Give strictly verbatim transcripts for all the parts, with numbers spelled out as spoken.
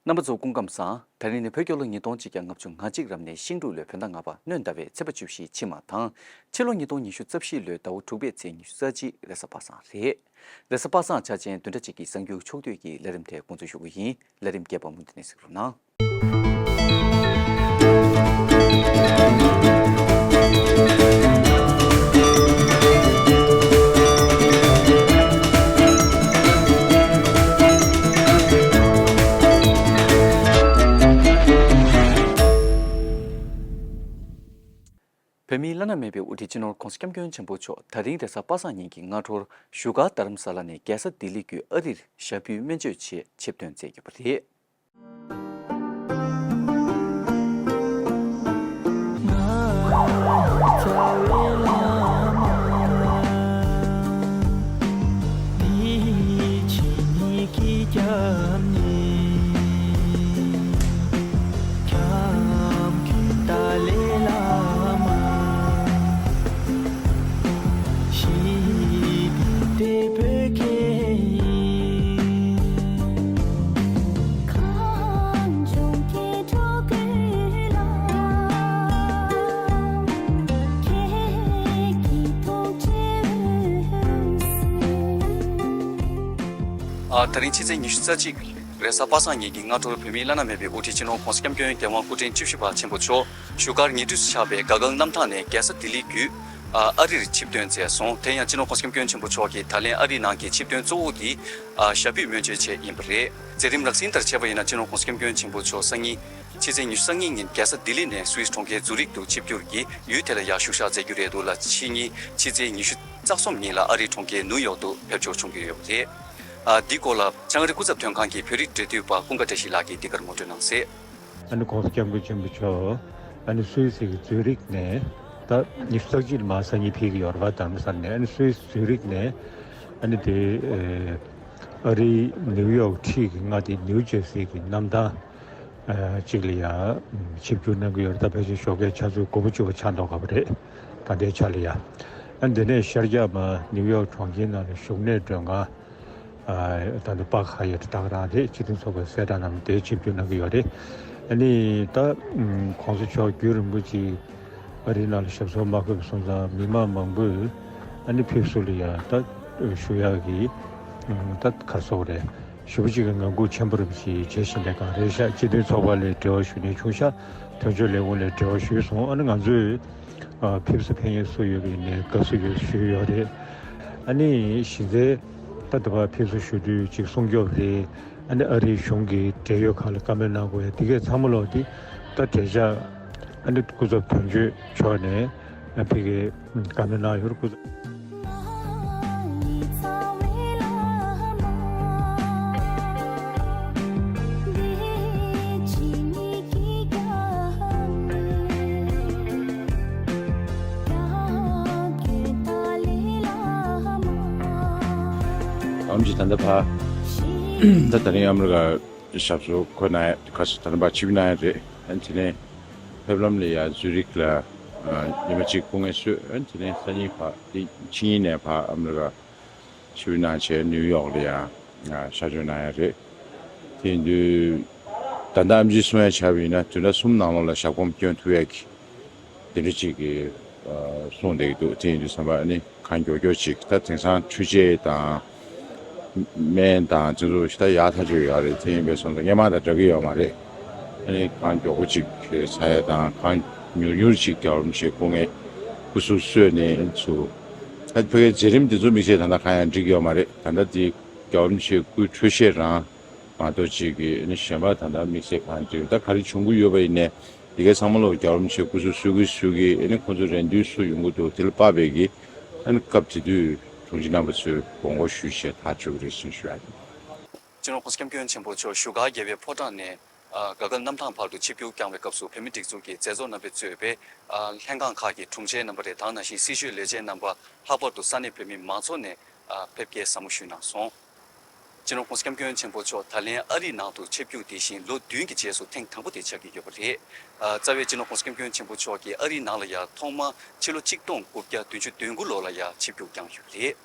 རྣམ་པ་ཚོ་སྐུ་ཁམས་བཟང་། ད་རིང་ནི་བོད་རྒྱལ་ལོ་ཉིས་སྟོང་གཅིག་བརྒྱ་ལྔ་བཅུ་ང་གཅིག་རབ་གནས་ཤིང་འབྲུག་ལོའི་བོད་ཟླ་ལྔ་པ་སྣྲོན་ཟླ་བའི་ཚེས་པ་བཅུ་བཞི་ཕྱི་མ་དང་། ཕྱི་ལོ་ཉིས་སྟོང་ཉི་ཤུ་རྩ་བཞི་ལོའི་ཟླ་བ་དྲུག་པའི་ཚེས་ཉི་ཤུ་རྩ་གཅིག་རེས་གཟའ་པ་སངས་རེད། རེས་གཟའ་པ་སངས་འཆར་ཅན་བདུན་ཕྲག་གཅིག་གི་གསར་འགྱུར་ཕྱོགས་བསྡུས་ཀྱི་ལས་རིམ་དེ་འགོ་འཛུགས་ཞུ་གི་ཡིན། ལས་རིམ་རྒྱས་པ་མུ་མཐུད་ནས་གཟིགས་རོགས་གནང་། བོད་མིའི་བླ་ན་མེད་པའི་དབུ་ཁྲིད་སྤྱི་ནོར་༧གོང་ས་༧སྐྱབས་མགོན་ཆེན་པོ་མཆོག་ད་རིང་རེས་གཟའ་པ་སངས་ཉིན་གྱི་སྔ་དྲོར་བཞུགས་སྒར་རྡ་རམ་ས་ལ་ནས་རྒྱལ་ས་ལྡི་ལི་བརྒྱུད་ཨ་རིར་ཞབས་པུས་སྨན་བཅོས་ཆེད་ཆིབས་ཐོན་མཛད་ཡོད་པ་རེད། ཨ། ད་རིང་ཕྱི་ཚེས་ཉི་ཤུ་རྩ་གཅིག་རེས་གཟའ་པ་སངས་ཉིན་གྱི་སྔ་དྲོར་བོད་མིའི་བླ་ན་མེད་པའི་དབུ་ཁྲིད་སྤྱི་ནོར་༧གོང་ས་༧སྐྱབས་མགོན་རྒྱལ་དབང་སྐུ་ཕྲེང་བཅུ་བཞི་པ་ཆེན་པོ་མཆོག་བཞུགས་སྒར་ཉེ་འཁྲིས་སུ་ཆགས་པའི་དགའ་སྐལ་གནམ་ཐང་ནས་རྒྱལ་ས་ལྡི་ལི་བརྒྱུད། ཨ། ཨ་རིར་ཆིབས་ཐོན་མཛད་སོང་། དེ་ཡང་སྤྱི་ནོར་༧གོང་ས་༧སྐྱབས་མགོན་ཆེན་པོ་མཆོག་གིས་ད་ལན་ཨ་རིའི་ནང་གི་ཆིབས་ཐོན་གཙོ་བོ་དེ། ཨ། ཞབས་པུས་སྨན་བཅོས་ཆེད་ཡིན་པ་རེད། མཛད་རིམ་རགས་ཟིན་ལྟར་བྱས་པ་ཡིན་ན། སྤྱི་ནོར་༧གོང་ས་༧སྐྱབས་མགོན་ཆེན་པོ་མཆོག་སང་ཉིན་ཕྱི་ཚེས་ཉི་ཤུ་རྩ་གཉིས་ཉིན་རྒྱལ་ས་ལྡི་ལི་ནས་སུད་སི་གྲོང་ཁྱེར་ཛུ་རིག་ཏུ་ཆིབས་བསྒྱུར་གྱིས་ཡུལ་དེ་ལ་ཡར་བཞུགས་ཞག་མཛད་རྒྱུ་རེད་འདུག་ལ། ཕྱི་ཉིན་ཕྱི་ཚེས་ཉི་ཤུ་རྩ་གསུམ་ཉིན་ལ་ཨ་རིའི་གྲོང་ཁྱེར་ནིའུ་ཡོག་ཏུ་ཕེབས་འབྱོར་བྱུང་གི་ཡོད་པ་རེད། ཨ། འདིའི་སྐོར་ལ་ལྕང་རི་སྐུ་ཚབ་དོན་ཁང་གི་བོད་རིགས་འབྲེལ་མཐུད་པ་ཀུན་དགའ་བཀྲ་ཤིས་ལགས་ཀྱིས་འདི་གར་ངོ་སྤྲོད་གནང་གསལ། ཨ་ནི་༧གོང་ས་༧སྐྱབས་མགོན་ཆེན་པོ་མཆོག་ཨ་ནི་སུད་སི་གི་ཛུ་རིག་ནས་ད་ཉི་ཤུ་རྩ་གཅིག་ལ་མར་སང་ཉིན་ཕེབས་ཀྱི་ཡོད་རེད་པ། རྡ་རམ་ས་ལ་ནས། ཨ་ནི་སུད་སི་ཛུ་རིག་ནས་ཨ་ནི་དེ་ཨ་རིའི་ནིའུ་ཡོག་འཁྲིས་ཀྱི་མངའ་སྡེ་ནིའུ་ཇར་སི་གི་གནམ་ཐང་ཨ་གཅིག་ལ་ཡ་ཆིབས་བསྒྱུར་གནང་གི་ཡོད་རེད། ད་ཕལ་ཆེར་ཞོགས་ཀའི་ཆུ་ཚོད་དགུ་པ་བཅུ་པ་ཆགས་མདོག་ཁ་པོ་རེད། ད་ལྟའི་ཆ་ལ་ཡ། ཨ་ནི་དེ་ནས་ཤར་རྒྱག་མར་ནིའུ་ཡོག་གྲོང་ཁྱེར་ནང་ལ་བཞུགས་གནས་མགྲོན་ཁང་། ཨ། ད་ལྟ་པག་ཧ་ཡ་ཊི་ད་ག་རང་རེད། སྤྱི་མཐུན་ཚོགས་པའི་གསལ་བསྒྲགས་གནང་བ་དེ་ཆིབས་བསྒྱུར་གནང་གི་ཡོད་རེད། ཨ་ནི་ད་ཨུམ་༧གོང་ས་མཆོག་རྒྱུན་རིང་པོ་ཅིག་ཨ་རིའི་ནང་ལ་ཞབས་སོར་མ་འཁོད་པ་སོང་ཙང་མི་མང་མང་པོས་ཨ་ནི་ཕེབས་བསུ་ལ་ཡ་ད་ཞུ་ཡག་གི་ཨུམ་ད་ག་རེ་ཟེར་དགོས་རེད། ཞེ་པོ་ཅིག་གི་ངང་སྒུག་ཆེན་པོ་རེད་པ་ཅིག་བྱེད་བཞིན་པའི་སྒང་རེད་ཤག་སྤྱི་མཐུན་ཚོགས་པ་ལ་འབྲེལ་བ་ཞུ་མཁན་བྱུང་ཤག་དོན་གཅོད་ལས་ཁུངས་ལ་འབྲེལ་བ་ཞུས་སོང་། ཨ་ནི་ང་ཚོས་ཨ་ཕེབས་བསུ་ཕེབས་མཁན་སུ་ཡོད་པ་ཡིན་ནའི་དགའ་བསུ་ཡོད་ཞུས་ཡོད་རེད། ཨ་ནི་གཞི་རྩའི་ད་ལྟ་བར་ཕེབས་བསུ་ཞུ་དུས་ཅིག་སྲུང་སྐྱོབ་རེད། ཨ་ནི་ཨ་རིའི་གཞུང་གི་འབྲེལ་ཡོད་ཁག་ལ་བཀའ་མོལ་གནང་དགོས་ཡ་དེ་གས་ཚང་མ་ལོག་དེ་ད་འབྲེལ་ཆགས་ཨ་ནི་སྐུ་ཚབ་དོན་གཅོད་མཆོག་ནས་ཨ་ཕ་གིར་བཀའ་མོལ་གནང་ཡོད་རེད། སྐུ་ཚབ། ཨམ་ཆི་ད་ལྟ་ཕ་ད་ད་རིང་ཨ་མི་རི་ཀ་ཞབས་སོར་འཁོད་གནང་ཡ་ག་ས་ད་ལྟ་ཕ་ཆིབས་གནང་ཡ་རེད། ཨ་ནི་དེ་ནས་ཕེབས་ལམ་ལ་ཡ་ཛུ་རིག་ལ་ཨ་ཉི་མ་གཅིག་སྐུ་ངལ་གསོས། ཨ་ནི་དེ་ནས་སང་ཉིན་ཕ་དེ་ཕྱི་ཉིན་ནས་ཕ་ཨ་མི་རི་ཀ་ཆིབས་གནང་བྱས་ནིའུ་ཡོག་ལ་ཡ་ཨ་ཤར་བསྐྱོད་གནང་ཡ་རེད། དེ་ཡིན་དུས་ད་ལྟ་ཨམ་ཆིས་གསུང་ཡ་ཆ་བཞག་པ་ཡིན་ན་བདུན་ཕྲག་གསུམ་ནང་ལོགས་ལ་ཞབས་གོམ་སྐྱོན་ཐུབ་ཡ་གི་དེ་འདྲ་ཅིག་གིས་ཨ་གསུངས་བསྡད་ཀྱི་འདུག་དེ་ཡིན་དུས་ཙམ་པ་ཨ་ནི་གང་མགྱོགས་མགྱོགས་ཅིག་ད་དེང་སང་འཕྲུལ་ཆས་དང་སྨན་དང་དེ་ཚོ་ཞེ་དྲག་ཡག་ཐག་ཆོད་ཡོད་རེད། དེ་ཡིན་པས་སོང་ཙང་སྔོན་མ་དང་འདྲ་གི་ཡོད་མ་རེད། ཨ་ནི་གང་མགྱོགས་པོ་ཅིག་ཚར་ཡ་དང་གང་མྱུར་མྱུར་ཅིག་རྒྱལ་བ་རིན་པོ་ཆེ་སྐུ་ངལ་སྐུ་གཟུགས་གསོས་ནས་ཚུར་ད་ཕ་གིའི་མཛད་རིམ་དེ་ཚོ་དམིགས་བསལ་ད་ལྟ་གང་ཡང་འགྲིག་ཡོད་མ་རེད། ད་ལྟ་དེ་རྒྱལ་བ་རིན་པོ་ཆེའི་སྐུའི་འཕྲོད་བཞེས་རང་མ་གཏོགས་ཅིག་གི་ཨ་ནི་གཞན་པ་ད་ལྟ་དམིགས་བསལ་གང་དུས་ད་ག་རེ་བྱུང་གི་ཡོད་པ་ཡིན་ནའི་དེ་གའི་ཚང་མ་ལོག་རྒྱལ་བ་རིན་པོ་ཆེ་སྐུ་གཟུགས་གསོ་གི་གསོ་གི་ཨ་ནི་ཁོང་ཚོ་རན་དུས་སུ་ཡོང་གི་འདུག་དེ་ལ་དཔག་པའི་གི་ཨ་ནི་སྐབས་དེ་དུས་དྲུང་ཆེ་རྣམ་པ་ཚོས་དགོངས་སྐོར་ཞུས་བྱས་ཐག་གཅོད་ཀྱི་རེད་ཟེར་ཞུ་ཡ་ཡིན། སྤྱི་ནོར་༧གོང་ས་༧སྐྱབས་མགོན་ཆེན་པོ་མཆོག་བཞུགས་སྒར་རྒྱལ་བའི་ཕོ་བྲང་ནས་ཨ་དགའ་སྐལ་གནམ་ཐང་བར་དུ་ཆིབས་བསྒྱུར་བསྐྱངས་པའི་སྐབས་སུ་བོད་མི་སྒྲིག་འཛུགས་ཀྱི་མཛད་གཙོ་རྣམ་པས་གཙོས་པའི་ཨ་ལྷན་ཁང་ཁག་གི་དྲུང་ཆེ་རྣམ་པ་རེད། དེ་ནང་བཞིན་སྲི་ཞུའི་ལས་བྱེད་རྣམ་པ་ལྷག་པར་དུ་ས་གནས་བོད་མི་མང་ཚོགས་ནས་ཨ་ཕེབས་སྐྱེལ་ཟབ་མོ་ཞུས་གནང་སོང་། སྤྱི་ནོར་༧གོང་ས་༧སྐྱབས་མགོན་ཆེན་པོ་མཆོག་ད་ལན་ཨ་རིའི་ནང་དུ་ཆིབས་བསྒྱུར་དེ་བཞིན་ལོ་བདུན་གྱི་རྗེས་སུ་ཐེངས་དང་པོ་དེ་ཆགས་ཀྱི་ཡོད་པ་རེད། ཨ་རྩ་བའི་སྤྱི་ནོར་༧གོང་ས་༧སྐྱབས་མགོན་ཆེན་པོ་མཆོག་གིས་ཨ་རིའི་ནང་ལ་ཡང་ཐོག་མར་ཕྱི་ལོ་ཆིག་སྟོང་དགུ་བརྒྱ་བདུན་ཅུ་དོན་དགུ་ལོ་ལ་ཡང་ཆིབས་བསྒྱུར་བསྐྱངས་ཡོད་པ་རེད།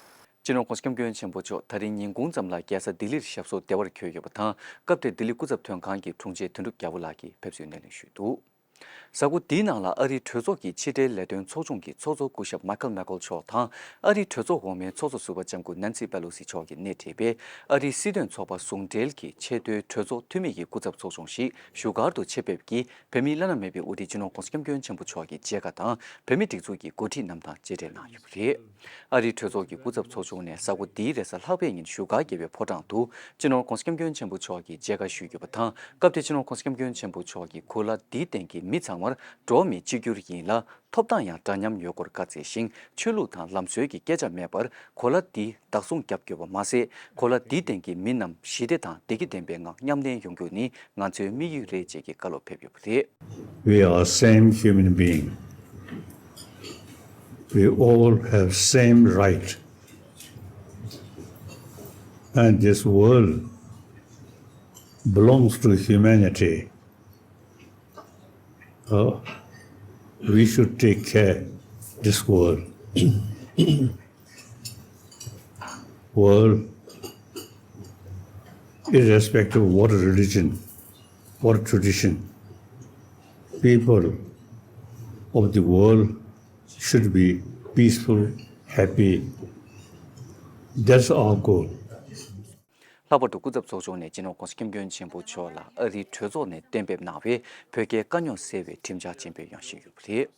སྤྱི་ནོར་༧གོང་ས་༧སྐྱབས་མགོན་ཆེན་པོ་མཆོག་ད་རིང་ཉིན་གུང་ཙམ་ལ་རྒྱལ་ས་ལྡི་ལིར་ཞབས་སོར་བདེ་བར་འཁོད་ཡོད་པ་དང་། སྐབས་དེར་ལྡི་ལི་སྐུ་ཚབ་དོན་ཁང་གི་དྲུང་ཆེ་དོན་གྲུབ་རྒྱལ་པོ་ལགས་ཀྱིས་ཕེབས་བསུའི་སྣེ་ལེན་ཞུས་འདུག། གཟའ་འཁོར་འདིའི་ནང་ལ་ཨ་རིའི་གྲོས་ཚོགས་ཀྱི་ཕྱི་འབྲེལ་ལས་དོན་ཚོགས་ཆུང་གི་ཚོགས་གཙོ་སྐུ་ཞབས་Michael McCaul་མཆོག་དང་། ཨ་རིའི་གྲོས་ཚོགས་འོག་མའི་ཚོགས་གཙོ་ཟུར་པ་ལྕམ་སྐུ་Nancy Pelosi་མཆོག་གིས་སྣེ་ཁྲིད་པའི་ཨ་རིའི་སྲིད་དོན་ཚོགས་པ་ཟུང་འབྲེལ་གྱི་ཆེས་མཐོའི་གྲོས་ཚོགས་འཐུས་མི་ཡི་སྐུ་ཚབ་ཚོགས་ཆུང་ཞིག་བཞུགས་སྒར་དུ་ཆེད་ཕེབས་ཀྱིས། བོད་མིའི་བླ་ན་མེད་པའི་དབུ་ཁྲིད་སྤྱི་ནོར་༧གོང་ས་༧སྐྱབས་མགོན་ཆེན་པོ་མཆོག་གི་མཇལ་ཁ་དང་། བོད་མིའི་སྒྲིག་འཛུགས་ཀྱི་འགོ་ཁྲིད་རྣམས་དང་མཇལ་འཕྲད་གནང་ཡོད་པ་རེད། ཨ་རིའི་གྲོས་ཚོགས་ཀྱི་སྐུ་ཚབ་ཚོགས་ཆུང་ནས་གཟའ་འཁོར་འདིའི་རེས་གཟའ་ལྷག་པའི་ཉིན་བཞུགས་སྒར་རྒྱལ་བའི་ཕོ་བྲང་དུ་སྤྱི་ནོར་༧གོང་ས་༧སྐྱབས་མགོན་ཆེན་པོ་མཆོག་གི་མཇལ་ཁ་ཞུས་ཡོད་པ་དང་། སྐབས་དེར་སྤྱི་ནོར་༧གོང་ས་༧སྐྱབས་མགོན་ཆེན་པོ་མཆོག་གིས་གོ་ལ་འདིའི་སྟེང་གི་མི་ཚང་མར་འགྲོ་བ་མིའི་གཅིག་གྱུར་ཡིན་ལ། ཐོབ་ཐང་ཡང་འདྲ་མཉམ་ཡོད་སྐོར་བཀའ་སྩལ་ཞིང་། ཆོས་ལུགས་དང་ལམ་སྲོལ་གྱི་སྐད་ཆ་མེད་པར་གོ་ལ་འདི་བདག་བཟུང་བརྒྱབ་དགོས་པ་མ་ཟད། གོ་ལ་འདིའི་སྟེང་གི་མི་རྣམས་ཞི་བདེ་དང་བདེ་སྐྱིད་ལྡན་པའི་ངང་མཉམ་གནས་ཡོང་རྒྱུ་ནི་ང་ཚོའི་དམིགས་ཡུལ་རེད་ཅེས་ཀྱི་བཀའ་སློབ་ཕེབས་ཡོད་པ་རེད། We are same human being. We all have same right. And this world belongs to humanity. Uh, we should take care this world. World, irrespective of what religion, what tradition, people of the world should be peaceful, happy. That's our goal. ལྷག་པར་དུ་སྐུ་ཚབ་ཚོགས་ཆུང་ནས་སྤྱི་ནོར་༧གོང་ས་༧སྐྱབས་མགོན་ཆེན་པོ་མཆོག་ལ་ཨ་རིའི་གྲོས་ཚོགས་ནས་གཏན་འབེབས་གནང་བའི་བོད་རྒྱའི་དཀའ་རྙོག་སེལ་བའི་ཁྲིམས་འཆར་ཆེན་པོའི་ཡང་བཞེས་ཡོད་པ་རེད།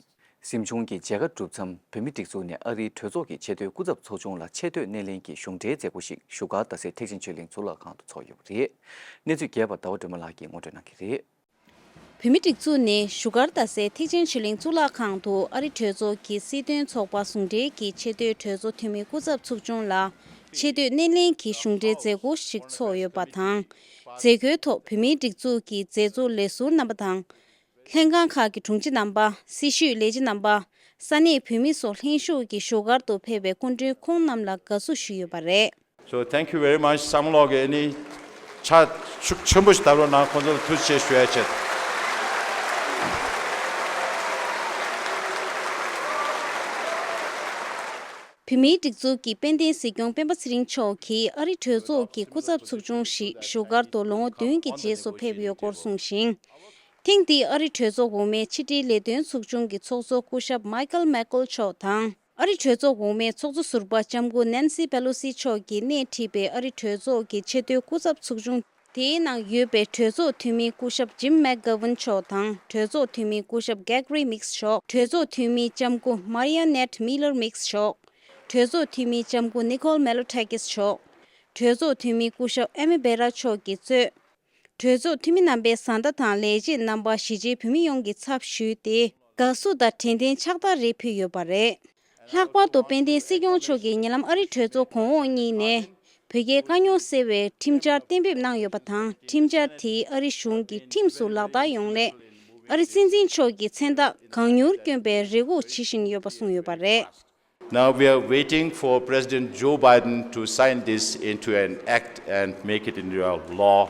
གཟིམ་ཆུང་གི་མཇལ་ཁ་གྲུབ་མཚམས། བོད་མིའི་སྒྲིག་འཛུགས་ནས་ཨ་རིའི་གྲོས་ཚོགས་ཀྱི་ཆེས་མཐོའི་སྐུ་ཚབ་ཚོགས་ཆུང་ལ་ཆེ་བསྟོད་སྣེ་ལེན་གྱི་གཞུང་འབྲེལ་མཛད་སྒོ་ཞིག་བཞུགས་སྒར་རྡ་སའི་ཐེག་ཆེན་ཆོས་གླིང་གཙུག་ལག་ཁང་དུ་ཚོགས་ཡོད་པ་རེད། གནས་ཚུལ་རྒྱས་པ་ཟླ་བ་སྒྲོལ་མ་ལགས་ཀྱིས་ངོ་སྤྲོད་གནང་གི་རེད། བོད་མིའི་སྒྲིག་འཛུགས་ནས་བཞུགས་སྒར་རྡ་སའི་ཐེག་ཆེན་ཆོས་གླིང་གཙུག་ལག་ཁང་དུ་ཨ་རི་གྲོས་ཚོགས་ཀྱི་སྲིད་དོན་ཚོགས་པ་ཟུང་འབྲེལ་གྱི་ཆེས་མཐོའི་གྲོས་ཚོགས་འཐུས་མི་སྐུ་ཚབ་ཚོགས་ཆུང་ལ་ཆེ་བསྟོད་སྣེ་ལེན་གྱི་གཞུང་འབྲེལ་མཛད་སྒོ་ཞིག་ཚོགས་ཡོད་པ་དང་། མཛད་སྒོའི་ཐོག་བོད་མིའི་སྒྲིག་འཛུགས་ཀྱི་མཛད་གཙོ་ལས་ཟུར་རྣམ་པ་དང་། ལྷན་ཁང་ཁག་གི་དྲུང་ཆེ་རྣམ་པ། སྲི་ཞུའི་ལས་བྱེད་རྣམ་པ། ས་གནས་བོད་མི་སོགས་ལྷན་ཞུགས་ཀྱིས་བཞུགས་སྒར་དུ་ཕེབས་པའི་སྐུ་མགྲོན་ཁོང་རྣམས་ལ་དགའ་བསུ་ཞུས་ཡོད་པ་རེད། So thank you very much. བསམ་བློ་གི་ཨ་ནི་ཆ་ཤུགས་ཆེན་པོ་ཞིག་བཏབ་རོགས་གནང་། ཁོང་ཚོ་ལ་ཐུགས་རྗེ་ཆེ་ཞུ་ཡ་བྱེད། བོད་མིའི་སྒྲིག་འཛུགས་ཀྱི་དཔལ་ལྡན་སྲིད་སྐྱོང་སྤེན་པ་ཚེ་རིང་མཆོག་གིས་ཨ་རི་གྲོས་ཚོགས་ཀྱི་སྐུ་ཚབ་ཚོགས་ཆུང་ཞིག་བཞུགས་སྒར་དུ་ལོ་ངོ་བདུན་གྱི་རྗེས་སུ་ཕེབས་ཡོད་སྐོར་གསུངས་ཤིང་། ཐེངས་འདིའི་ཨ་རི་གྲོས་ཚོགས་འོག་མའི་ཕྱི་དྲིལ་ལས་དོན་ཚོགས་ཆུང་གི་ཚོགས་གཙོ་སྐུ་ཞབས་མའི་ཀལ་མེག་ཀོལ་མཆོག་དང་། ཨ་རི་གྲོས་ཚོགས་འོག་མའི་ཚོགས་གཙོ་ཟུར་པ་ལྕམ་སྐུ་ནན་སི་པེ་ལོ་སི་མཆོག་གིས་སྣེ་ཁྲིད་པའི་ཨ་རི་གྲོས་ཚོགས་ཀྱི་ཆེས་མཐོའི་སྐུ་ཚབ་ཚོགས་ཆུང་། དེའི་ནང་ཡོད་པའི་གྲོས་ཚོགས་འཐུས་མི་སྐུ་ཞབས་ཇིམ་མེག་གྷ་ཝན་མཆོག་དང་། གྲོས་ཚོགས་འཐུས་མི་སྐུ་ཞབས་གྷེག་རི་མིགས་མཆོག་གྲོས་ཚོགས་འཐུས་མི་ལྕམ་སྐུ་མ་རི་ཡ་ནེད་མི་ལར་མིགས་མཆོག་གྲོས་ཚོགས་འཐུས་མི་ལྕམ་སྐུ་ནི་ཁོལ་མེ་ལོ་ཐེ་ཀིས་མཆོག་གྲོས་ཚོགས་འཐུས་མི་སྐུ་ཞབས་ཨེ་མི་བེ་ར་མཆོག་གིས་གཙོས། གྲོས་ཚོགས་འཐུས་མི་རྣམ་པའི་བཟའ་ཟླ་དང་ལས་བྱེད་རྣམ་པ་གཞིས་བྱེས་བོད་མི་ཡོངས་ཀྱི་ཚབ་ཞུས་ཏེ། དགའ་བསུ་དང་དྲན་རྟེན་ཕྱག་རྟགས་རེ་ཕུལ་ཡོད་པ་རེད། ལྷག་པར་དུ་དཔལ་ལྡན་སྲིད་སྐྱོང་མཆོག་གིས་ཉེ་ལམ་ཨ་རི་གྲོས་ཚོགས་གོང་འོག་གཉིས་ནས་བོད་རྒྱའི་དཀའ་རྙོག་སེལ་བའི་ཁྲིམས་འཆར་གཏན་འབེབས་གནང་ཡོད་པ་དང་། ཁྲིམས་འཆར་དེ་ཨ་རི་གཞུང་གི་ཁྲིམས་སུ་ལག་བསྟར་ཡོང་སླད། ཨ་རི་སྲིད་འཛིན་མཆོག་གི་མཚན་རྟགས་གང་མྱུར་བསྐྱོན་པའི་རེ་སྒུག་བྱེད་བཞིན་ཡོད་པ་གསུངས་ཡོད་པ་རེད། Now we are waiting for President Joe Biden to sign this into an act and make it into a law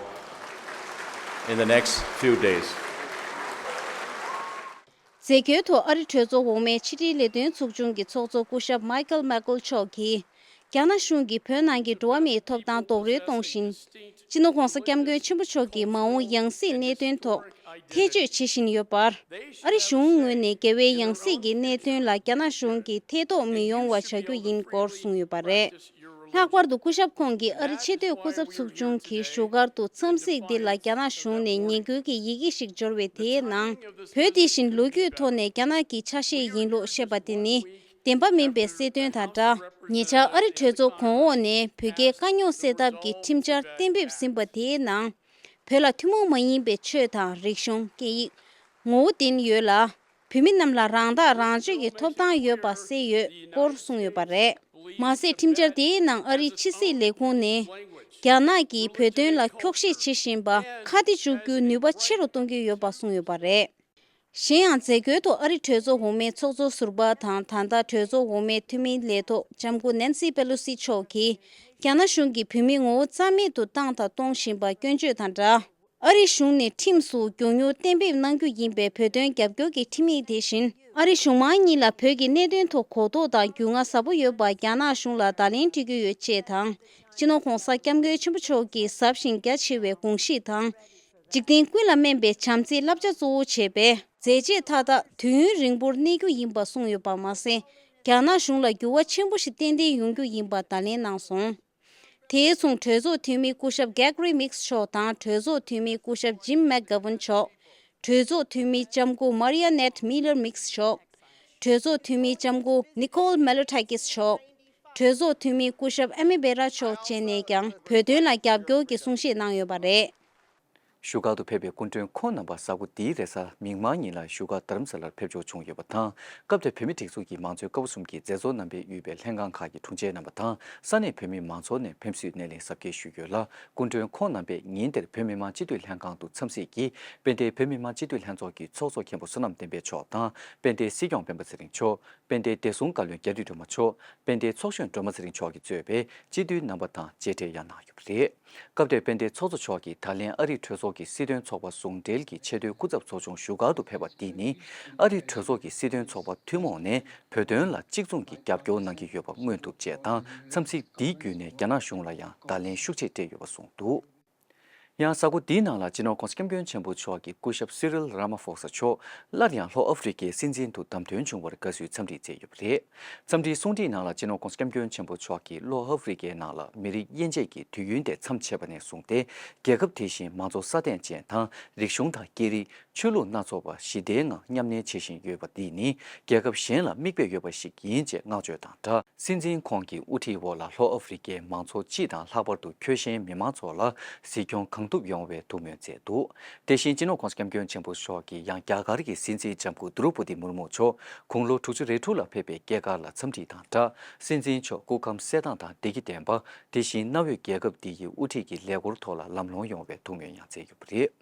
in the next few days. མཛད་སྒོའི་ཐོག་ཨ་རི་གྲོས་ཚོགས་འོག་མའི་ཕྱི་དྲིལ་ལས་དོན་ཚོགས་ཆུང་གི་ཚོགས་གཙོ་སྐུ་ཞབས་མའི་ཀལ་མེག་ཀོལ་མཆོག་གིས། རྒྱ་ནག་གཞུང་གིས་བོད་ནང་གི་འགྲོ་བ་མིའི་ཐོབ་ཐང་རྡོག་རོལ་གཏོང་བཞིན། སྤྱི་ནོར་༧གོང་ས་༧སྐྱབས་མགོན་ཆེན་པོ་མཆོག་གི་མ་འོངས་ཡང་སྲིད་གནད་དོན་ཐོག་ཐེ་བྱུས་བྱེད་བཞིན་ཡོད་པར། ཨ་རི་གཞུང་ངོས་ནས་རྒྱལ་བའི་ཡང་སྲིད་ཀྱི་གནད་དོན་ལ་རྒྱ་ནག་གཞུང་གིས་ཐེ་གཏོགས་མི་ཡོང་བ་བྱ་རྒྱུ་ཡིན་སྐོར་གསུངས་ཡོད་པ་རེད། ལྷག་པར་དུ་སྐུ་ཞབས་ཁོང་གིས་ཨ་རི་ཆེས་མཐོའི་སྐུ་ཚབ་ཚོགས་ཆུང་གི་བཞུགས་སྒར་དུ་འཚམས་གཟིགས་འདི་ལ་རྒྱ་ནག་གཞུང་ནས་ཉེས་འགུལ་གྱི་ཡི་གེ་ཞིག་འབྱོར་བའི་དེའི་ནང་། བོད་དེ་བཞིན་ལོ་རྒྱུས་ཐོག་ནས་རྒྱ་ནག་གི་ཆ་ཤས་ཡིན་ལུགས་བཤད་པ་དེ་ནི་བདེན་པ་མིན་པའི་གསལ་སྟོན་དང་སྦྲགས། ཉེ་ཆར་ཨ་རི་གྲོས་ཚོགས་གོང་འོག་ནས་བོད་རྒྱའི་དཀའ་རྙོག་སེལ་ཐབས་ཀྱི་ཁྲིམས་འཆར་གཏན་འབེབས་ཟིན་པ་དེའི་ནང་། བོད་ལ་ཐུན་མོང་མ་ཡིན་པའི་ཆོས་དང་རིག་གཞུང་། སྐད་ཡིག་ངོ་བོ་ལྡན་ཡོད་ལ། བོད་མི་རྣམས་ལ་རང་ཐག་རང་གཅོད་ཀྱི་ཐོབ་ཐང་ཡོད་པ་གསལ་ཡོད་སྐོར་གསུངས་ཡོད་པ་རེད། མ་ཟད་ཁྲིམས་འཆར་དེའི་ནང་ཨ་རིའི་ཕྱི་སྲིད་ལས་ཁུངས་ནས་རྒྱ་ནག་གིས་བོད་དོན་ལ་འཁྱོག་བཤད་བྱེད་བཞིན་པ་ཁ་གཏད་གཅོག་རྒྱུའི་ནུས་པ་ཆེ་རུ་གཏོང་གི་ཡོད་པ་གསུངས་ཡོད་པ་རེད། གཞན་ཡང་མཛད་སྒོའི་ཐོག་ཨ་རི་གྲོས་ཚོགས་འོག་མའི་ཚོགས་གཙོ་ཟུར་པ་དང་། ད་ལྟ་གྲོས་ཚོགས་འོག་མའི་འཐུས་མི་ལས་ཐོག་ལྕམ་སྐུ་ནན་སི་པེ་ལོ་སི་མཆོག་གིས་རྒྱ་ནག་གཞུང་གིས་བོད་མི་ངོ་བོ་རྩ་མེད་དུ་བཏང་དང་གཏོང་བཞིན་པ་སྐྱོན་བརྗོད་དང་སྦྲགས། ཨ་རིའི་གཞུང་ནས་ཁྲིམས་སུ་མགྱོགས་མྱུར་གཏན་འབེབས་གནང་རྒྱུ་ཡིན་པའི་བོད་དོན་རྒྱབ་སྐྱོར་གྱི་ཁྲིམས་ཡིག་དེ་བཞིན་ ཨ་རི་གཞུང་མང་གཉིས་ལ་བོད་ཀྱི་གནད་དོན་ཐོག་གོ་རྟོགས་དང་རྒྱུས་མངའ་ཟབ་པོ་ཡོད་པར་རྒྱ་ནག་གཞུང་ལ་བརྡ་ལན་སྤྲད་ཀྱི་ཡོད་ཅེས་དང་། སྤྱི་ནོར་༧གོང་ས་༧སྐྱབས་མགོན་ཆེན་པོ་མཆོག་གིས་ཟབ་ཞིང་རྒྱ་ཆེ་བའི་དགོངས་གཞིས་དང་། འཇིག་རྟེན་ཀུན་ལ་སྨན་པའི་བྱམས་བརྩེའི་བསླབ་བྱ་གཙོ་བོ་བྱས་པའི་མཛད་རྗེས་མཐའ་དག་དུས་ཡུན་རིང་པོར་གནས་རྒྱུ་ཡིན་པ་གསུངས་ཡོད་པ་མ་ཟད། རྒྱ་ནག་གཞུང་ལ་འགྱུར་བ་ཆེན་པོ་ཞིག་ཏན་ཏན་ཡོང་རྒྱུ་ཡིན་པ་བརྡ་ལན་གནང་སོང་། དེའི་མཚུངས་གྲོས་ཚོགས་འཐུས་མི་སྐུ་ཞབས་Gregory Meeks་མཆོག་དང་གྲོས་ཚོགས་འཐུས་མི་སྐུ་ཞབས་Jim McGovern་མཆོག་གྲོས་ཚོགས་འཐུས་མི་ལྕམ་སྐུ་Marionette Miller Meeks་མཆོག་གྲོས་ཚོགས་འཐུས་མི་ལྕམ་སྐུ་Nicole Malliotakis་མཆོག་གྲོས་ཚོགས་འཐུས་མི་སྐུ་ཞབས་Amy Barra་མཆོག་བཅས་ནས་ཀྱང་བོད་དོན་ལ་རྒྱབ་སྐྱོར་གྱི་གསུང་བཤད་གནང་ཡོད་པ་རེད། བཞུགས་སྒར་དུ་ཕེབས་པའི་སྐུ་མགྲོན་ཁོང་རྣམ་པ་གཟའ་འཁོར་འདིའི་རེས་གཟའ་མིག་དམར་ཉིན་ལ་བཞུགས་སྒར་རྡ་རམ་ས་ལར་ཕེབས་འབྱོར་བྱུང་ཡོད་པ་དང་། སྐབས་དེར་བོད་མིའི་སྒྲིག་འཛུགས་ཀྱི་མང་གཙོའི་ཀ་བ་གསུམ་གྱི་མཛད་གཙོ་རྣམ་པས་དབུས་པའི་ལྷན་ཁང་ཁག་གི་དྲུང་ཆེ་རྣམ་པ་དང་ས་གནས་བོད་མིའི་མང་ཚོགས་ནས་ཕེབས་བསུའི་སྣེ་ལེན་གཟབ་རྒྱས་ཞུས་ཡོད་ལ། སྐུ་མགྲོན་ཁོང་རྣམ་པས་ཉིན་དེར་བོད་མི་མང་སྤྱི་འཐུས་ལྷན་ཁང་དུ་འཚམས་གཟིགས་ཀྱིས་དཔལ་ལྡན་བོད་མི་མང་སྤྱི་འཐུས་ལྷན་ཚོགས་ཀྱི་ཚོགས་གཙོ་མཁན་པོ་བསོད་ནམས་བསྟན་འཕེལ་མཆོག་དང་དཔལ་ལྡན་སྲིད་སྐྱོང་སྤེན་པ་ཚེ་རིང་མཆོག་དཔལ་ལྡན་བདེ་སྲུང་བཀའ་བློན་རྒྱ་རི་སྒྲོལ་མ་མཆོག་དཔལ་ལྡན་ཚོགས་གཞོན་སྒྲོལ་མ་ཚེ་རིང་མཆོག་གིས་གཙོས་པའི་སྤྱི་འཐུས་རྣམ་པ་དང་མཇལ་འཕྲད་ཡང་གནང་ཡོད་པ་རེད། སྐབས་དེར་དཔལ་ལྡན་ཚོགས་གཙོ་མཆོག་གིས་ད་ལན་ཨ་རིའི་གྲོས་ཚོགས་ཀྱི་སྲིད་དོན་ཚོགས་པ་ཟུང་འབྲེལ་གྱི་ཆེས་མཐོའི་སྐུ་ཚབ་ཚོགས་ཆུང་བཞུགས་སྒར་དུ་ཕེབས་པ་འདི་ནི། ཨ་རིའི་གྲོས་ཚོགས་ཀྱི་སྲིད་དོན་ཚོགས་པ་ཐུན་མོང་ནས་བོད་དོན་ལ་གཅིག་མཚུངས་ཀྱི་རྒྱབ་སྐྱོར་གནང་གི་ཡོད་པ་མངོན་ཐུབ་ཅེས་དང་། འཚམས་གཟིགས་འདིའི་བརྒྱུད་ནས་རྒྱ་ནག་གཞུང་ལ་ཡང་བརྡ་ལན་ཤུགས་ཆེ་སྤྲད་ཡོད་པ་གསུངས་འདུག། ཡང་གཟའ་འཁོར་འདིའི་ནང་ལ་སྤྱི་ནོར་༧གོང་ས་༧སྐྱབས་མགོན་ཆེན་པོ་མཆོག་གིས་སྐུ་ཞབས་སི་རིལ་ར་མ་ཧྥོ་ས་མཆོག་སླར་ཡང་ལྷོ་ཨ་ཧྥེ་རི་ཁའི་སྲིད་འཛིན་དུ་བདམས་ཐོན་བྱུང་བར་དགའ་བསུའི་འཚམས་འདྲི་མཛད་ཡོད་པ་རེད། འཚམས་འདྲིའི་གསུང་འཕྲིན་ནང་ལ་སྤྱི་ནོར་༧གོང་ས་༧སྐྱབས་མགོན་ཆེན་པོ་མཆོག་གིས་ལྷོ་ཨ་ཧྥེ་རི་ཁའི་ནང་ལ་མི་རིགས་དབྱེ་འབྱེད་ཀྱི་དུས་ཡུན་དེ་མཚམས་ཆད་པ་ནས་བཟུང་སྟེ། རྒྱལ་ཁབ་དེ་བཞིན་མང་གཙོ་སྲ་བརྟན་ཅན་དང་། རིག་གཞུང་དང་སྐད་རིགས། ཆོས་ལུགས་སྣ་ཚོགས་པ་ཞི་བདེའི་ངང་མཉམ་གནས་བྱེད་བཞིན་ཡོད་པ་འདི་ནི་རྒྱལ་ཁབ་གཞན་ལ་མིག་དཔེ་ཡོད་པ་ཞིག་ཡིན་ཅེས་བསྔགས་བརྗོད་དང་སྦྲགས། སྲིད་འཛིན་ཁོང་གི་དབུ་ཁྲིད་འོག་ལ་ལྷོ་ཨ་ཧྥེ་རི་ཁའི་མང་ཚོགས་སྤྱི་དང་ལྷག་པར་དུ་ཁྱོད་ཤེས་མི་མང་ཚོ་ལ་གཟིགས་སྐྱོང་གང་ཐུབ་ཡོང་བའི་ཐུགས་སྨོན་མཛད་འདུག། དེ་བཞིན་སྤྱི་ནོར་༧གོང་ས་༧སྐྱབས་མགོན་ཆེན་པོ་མཆོག་གིས་ཡང་རྒྱ་གར་གྱི་སྲིད་འཛིན་ལྕམ་སྐུ་དྲོ་པོ་ཏི་མུར་མུ་མཆོག་དགུང་ལོ་དྲུག་ཅུ་རེ་དྲུག་ལ་ཕེབས་པའི་སྐྱེས་སྐར་ལ་འཚམས་འདྲི་དང་སྦྲགས། སྲིད་འཛིན་མཆོག་སྐུ་ཁམས་གསལ་ཐང་དང་བདེ་སྐྱིད་ལྡན་པ། དེ་བཞིན་གནའ་བོའི་རྒྱལ་ཁབ་འདི་ཡི་དབུ་ཁྲིད་ཀྱི་ལས་སྒོར་ཐོག་ལ་ལམ་ལྷོང་ཡོང་བའི་ཐུགས་སྨོན་ཡང་མཛད་ཡོད་པ་རེད།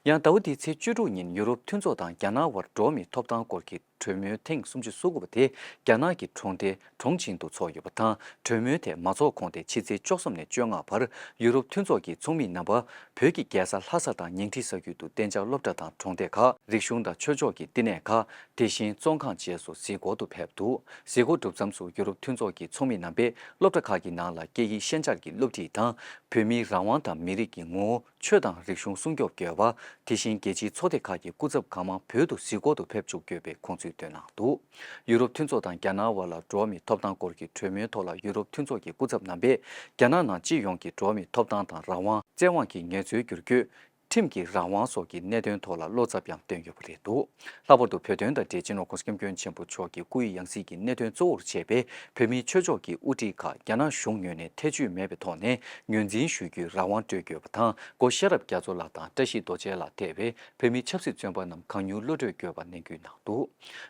ཡང་ཟླ་བ་འདིའི་ཚེས་བཅུ་དྲུག་ཉིན་ཡུ་རོབ་མཐུན་ཚོགས་དང་རྒྱ་ནག་དབར་འགྲོ་བ་མིའི་ཐོབ་ཐང་སྐོར་གྱི་གྲོས་མོལ་ཐེངས་སུམ་ཅུ་སོ་དགུ་པ་དེ་རྒྱ་ནག་གི་གྲོང་སྡེ་ཁྲོང་ཆིང་དུ་འཚོགས་ཡོད་པ་དང་། གྲོས་མོལ་དེ་མ་འཚོགས་གོང་དེ་ཕྱི་ཚེས་བཅུ་གསུམ་ནས་བཅོ་ལྔ་བར་ཡུ་རོབ་མཐུན་ཚོགས་ཀྱི་ཚོགས་མི་རྣམ་པ་བོད་ཀྱི་རྒྱལ་ས་ལྷ་ས་དང་ཉིང་ཁྲི་ས་ཁུལ་དུ་གཏན་འཇགས་སློབ་གྲྭ་དང་གྲོང་སྡེ་ཁག་རིག་གཞུང་དང་ཆོས་ཕྱོགས་ཀྱི་བསྟི་གནས་ཁག་དེ་བཞིན་བཙོན་ཁང་བཅས་སུ་གཟིགས་སྐོར་དུ་ཕེབས་འདུག། གཟིགས་སྐོར་གྲུབ་མཚམས་སུ་ཡུ་རོབ་མཐུན་ཚོགས་ཀྱི་ཚོགས་མི་རྣམ་པས་སློབ་གྲྭ་ཁག་གི་ནང་ལ་སྐད་ཡིག་ཤན་སྦྱར་གྱི་སློབ་ཁྲིད་དང་། བོད་མིའི་རང་དབང་དང་མི་རིགས་ཀྱི་ངོ་བོ། ཆོས་དང་རིག་གཞུང་སྲུང་སྐྱོབ་དགོས་པ། དེ་བཞིན་རྒྱལ་སྤྱིའི་ཚོགས་སྡེ་ཁག་གི་སྐུ་ཚབ་གང་མང་བོད་དུ་གཟིགས་སྐོར་དུ་ཕེབས་བཅུག་དགོས་པའི་དགོངས་ཚུལ་བཏོན་གནང་འདུག། ཡུ་རོབ་མཐུན་ཚོགས་དང་རྒྱ་ནག་དབར་ལ་འགྲོ་བ་མིའི་ཐོབ་ཐང་སྐོར་གྱི་གྲོས་མོལ་ཐོག་ལ་ཡུ་རོབ་མཐུན་ཚོགས་ཀྱི་སྐུ་ཚབ་རྣམ་པས་རྒྱ་ནག་ནང་སྤྱི་ཡོངས་ཀྱི་འགྲོ་བ་མིའི་ཐོབ་ཐང་དང་རང་དབང་། བཙན་དབང་གི་ངལ་རྩོལ་བསྒྱུར་བཅོས། ཁྲིམས་ཀྱི་རང་དབང་སོགས་ཀྱི་གནད་དོན་ཐོག་ལ་བློ་འཚབ་ཡང་བཏོན་ཡོད་པ་རེད་འདུག། ལྷག་པར་དུ་བོད་དོན་དང་འབྲེལ་སྤྱི་ནོར་༧གོང་ས་༧སྐྱབས་མགོན་ཆེན་པོ་མཆོག་གི་སྐུའི་ཡང་སྲིད་ཀྱི་གནད་དོན་གཙོ་བོར་བྱས་པའི་བོད་མིའི་ཆོས་ཕྱོགས་ཀྱི་དབུ་ཁྲིད་ཁག་རྒྱ་ནག་གཞུང་ངོས་ནས་ཐེ་བྱུས་མེད་པའི་ཐོག་ནས་ངོས་འཛིན་ཞུ་རྒྱུའི་རང་དབང་སྤྲོད་དགོས་པ་དང་། སྒོ་ཤེས་རབ་རྒྱ་མཚོ་ལགས་དང་བཀྲ་ཤིས་རྡོ་རྗེ་ལགས་ཐེ་བའི་བོད་མིའི་ཆབ་སྲིད་བཙོན་པ་རྣམས་གང་མྱུར་གློད་གྲོལ་དགོས་པ་ནན་སྐུལ་གནང་འདུག།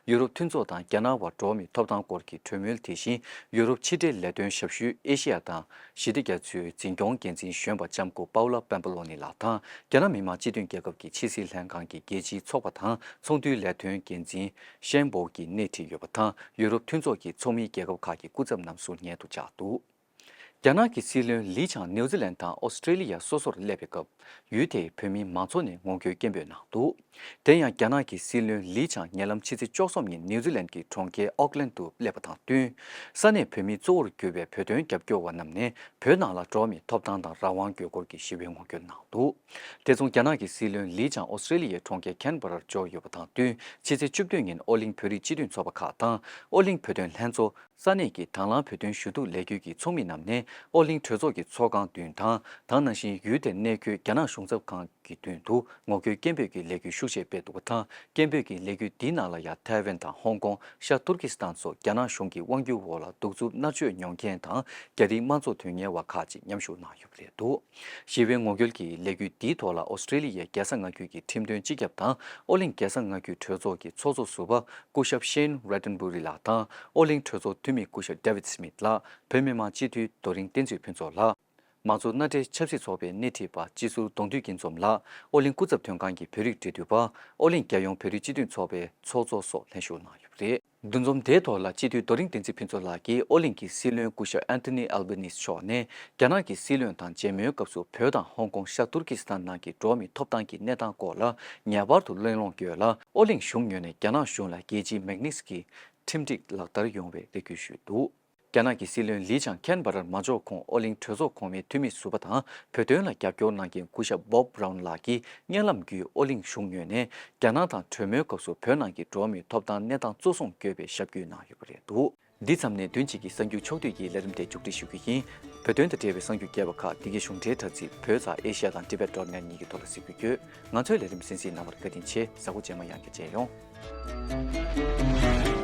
ཡུ་རོབ་མཐུན་ཚོགས་དང་རྒྱ་ནག་དབར་འགྲོ་བ་མིའི་ཐོབ་ཐང་སྐོར་གྱི་གྲོས་མོལ་དེ་བཞིན་ཡུ་རོབ་ཕྱི་འབྲེལ་ལས་དོན་ཞབས་ཞུའི་ཨེ་ཤེ་ཡ་དང་ཞི་བདེ་རྒྱ་མཚོའི་འཛིན་སྐྱོང་འགན་འཛིན་གཞོན་པ་ལྕམ་སྐུ་པའུ་ལ་པེམ་པ་ལོ་ནི་ལགས་དང་། རྒྱ་ནག་མི་དམངས་སྤྱི་མཐུན་རྒྱལ་ཁབ་ཀྱི་ཕྱི་སྲིད་ལྷན་ཁང་གི་རྒྱལ་སྤྱིའི་ཚོགས་པ་དང་ཚོང་དོན་ལས་དོན་འགན་འཛིན་ཤན་པོ་གིས་སྣེ་ཁྲིད་ཡོད་པ་དང་། ཡུ་རོབ་མཐུན་ཚོགས་ཀྱི་ཚོགས་མིའི་རྒྱལ་ཁབ་ཁག་གི་སྐུ་ཚབ་རྣམས་ཟུར་ཉན་དུ་བཅར་འདུག། རྒྱ་ནག་གི་སྲིད་བློན་ལི་ཆང་ནིའུ་ཛི་ལན་དང་ཨོ་སི་ཀྲེ་ལི་ཡ་སོ་སོར་སླེབས་པའི་སྐབས། ཡུལ་དེའི་བོད་མིའི་མང་ཚོགས་ནས་ངོ་རྒོལ་སྐད་འབོད་གནང་འདུག། དེ་ཡང་རྒྱ་ནག་གི་སྲིད་བློན་ལི་ཆང་ཉེ་ལམ་ཕྱི་ཚེས་བཅུ་གསུམ་ཉིན་ནིའུ་ཛི་ལན་གྱི་གྲོང་ཁྱེར་ཨོག་ལན་དུ་སླེབས་པ་དང་བསྟུན། ས་གནས་བོད་མིའི་གཙོ་བོར་གྱུར་པའི་བོད་དོན་རྒྱབ་སྐྱོར་བ་རྣམས་ནས་བོད་ནང་ལ་འགྲོ་བ་མིའི་ཐོབ་ཐང་དང་རང་དབང་དགོས་སྐོར་གྱི་ཞི་བའི་ངོ་རྒོལ་གནང་འདུག། དེ་མཚུངས་རྒྱ་ནག་གི་སྲིད་བློན་ལི་ཆང་ཨོ་སི་ཀྲེ་ལི་ཡའི་གྲོང་ཁྱེར་ཁན་བྷ་རར་འབྱོར་ཡོད་པ་དང་བསྟུན། ཕྱི་ཚེས་བཅུ་བདུན་ཉིན་ཨོ་གླིང་བོད་རིགས་སྤྱི་མཐུན་ཚོགས་པ་ཁག་དང་ཨོ་གླིང་བོད་དོན་ལྷན་ཚོགས། ས་གནས་ཀྱི་དང་བླངས་བོད་དོན་ཞུ་གཏུག་ལས་འགུལ་གྱི་ཚོགས་མི་རྣམས་ནས་ཨོ་གླིང་གྲོས་ཚོགས་ཀྱི་ཚོགས་ཁང་མདུན་དང་། དེ་ནང་བཞིན་ཡུལ་དེར་གནས་འཁོད་རྒྱ་ནག་གཞུང་ཚབ་ཁང་གི་མདུན་དུ་ངོ་རྒོལ་སྐད་འབོད་ཀྱི་ལས་འགུལ་ཤུགས་ཆེ་སྤེལ་འདུག་པ་དང་། སྐད་འབོད་ཀྱི་ལས་འགུལ་འདིའི་ནང་ལ་ཡང་ཐའེ་ཝན་དང་ཧོང་ཀོང་། ཤར་ཏུར་ཀི་སི་ཐན་སོགས་རྒྱ་ནག་གཞུང་གི་དབང་སྒྱུར་འོག་ལ་གདུག་རྩུབ་མནར་གཅོད་མྱོང་མཁན་དང་། རྒྱ་རིགས་དམངས་གཙོ་དོན་གཉེར་བ་ཁག་ཅིག་མཉམ་ཞུགས་གནང་ཡོད་པ་རེད་འདུག། ཞི་བའི་ངོ་རྒོལ་གྱི་ལས་འགུལ་འདིའི་ཐོག་ལ་ཨོ་སི་ཀྲེ་ལི་ཡའི་རྒྱལ་ས་མངའ་ཁུལ་གྱི་ཁྲིམས་དོན་སྤྱི་ཁྱབ་དང་ཨོ་གླིང་རྒྱལ་ས་མངའ་ཁུལ་གྲོས་ཚོགས་ཀྱི་ཚོགས་གཙོ་ཟུར་པ་སྐུ་ཞབས་ཤེན་རེ་ཏན་བུ་རི་ལགས་དང་ཨོ་གླིང་གྲོས་ཚོགས་འཐུས་མི་སྐུ་ཞབས་ཌེ་ཝིད་སི་མིད་ལགས། བོད་མི་མང་སྤྱི་འཐུས་རྡོ་རིང་བསྟན་འཛིན་ཕུན་ཚོགས་ལགས། མང་གཙོ་མནའ་འབྲེལ་ཆབ་སྲིད་ཚོགས་པའི་སྣེ་ཁྲིད་པ་སྤྱི་ཟུར་གདོང་འདུས་སྐྱིད་འཛོམས་ལགས་ཨོ་གླིང་སྐུ་ཚབ་དོན་ཁང་གི་བོད་རིགས་འབྲེལ་མཐུད་པ། ཨོ་གླིང་རྒྱལ་ཡོངས་བོད་རིགས་སྤྱི་མཐུན་ཚོགས་པའི་ཚོགས་གཙོ་སོགས་ལྷན་ཞུགས་གནང་ཡོད་པ་རེད། འདུ་འཛོམས་དེའི་ཐོག་ལ་སྤྱི་འཐུས་རྡོ་རིང་བསྟན་འཛིན་ཕུན་ཚོགས་ལགས་ཀྱིས་ཨོ་གླིང་གི་སྲིད་བློན་སྐུ་ཞབས་Anthony Albanese་མཆོག་ནས་རྒྱ་ནག་གི་སྲིད་བློན་དང་མཇལ་མོལ་སྐབས་སུ་བོད་དང་ཧོང་ཀོང་ཤར་ཏུར་ཀི་སི་ཐན་ནང་གི་འགྲོ་བ་མིའི་ཐོབ་ཐང་གི་གནས་སྟངས་སྐོར་ལ་ངེས་པར་དུ་གླེང་སློང་བསྐྱོད་ལ། ཨོ་གླིང་གཞུང་ངོས་ནས་རྒྱ་ནག་གཞུང་ལ་རྒྱལ་སྤྱིའི་མེག་ནིས་ཀྱི་ཁྲིམས་སྒྲིག་ལག་བསྟར་ཡོང་བའི་རེ་སྐུལ་ཞུས་འདུག་རྒྱ་ནག་གི་སྲིད་བློན་ལི་ཆང་ཁེན་བྷ་རར་མ་འབྱོར་གོང་ཨོ་གླིང་གྲོས་ཚོགས་གོང་མའི་འཐུས་མི་ཟུར་པ་དང་བོད་དོན་ལ་རྒྱབ་སྐྱོར་གནང་མཁན་སྐུ་ཞབས་Bob Brown ལགས་ཀྱིས་སྙན་ལམ་བརྒྱུད་ཨོ་གླིང་གཞུང་ངོས་ནས་རྒྱ་ནག་དང་གྲོས་མོལ་སྐབས་སུ་བོད་ནང་གི་འགྲོ་བ་མིའི་ཐོབ་ཐང་གནས་སྟངས་གཙོ་བཟུང་བསྐྱོད་པའི་ཞབས་སྐུལ་གནང་ཡོད་པ་རེད་འདུག་འདི་མཚམས་ནས་བདུན་གཅིག་གི་གསར་འགྱུར་ཕྱོགས་བསྡུས་ཀྱི་ལས་རིམ་དེ་མཇུག་སྒྲིལ་ཞུ་རྒྱུ་ཡིན། བོད་དོན་དང་འབྲེལ་བའི་གསར་འགྱུར་རྒྱས་པ་ཁག་འདི་གའི་གཞུང་འབྲེལ་དྲ་ཚིགས་བོད་ཙ་ཨེ་ཤ་ཡ་དང་tibet dot net གཉིས་ཀྱི་ཐོག་ལ་གཟིགས་འབུལ་སྐྱོད། ང་ཚོའི་ལས་རིམ་གསན་གཟིགས་གནང་བར་བཀའ་དྲིན་ཆེ། གཟའ་འཁོར་རྗེས་མ་ཡང་བསྐྱར་མཇལ་ཡོང་།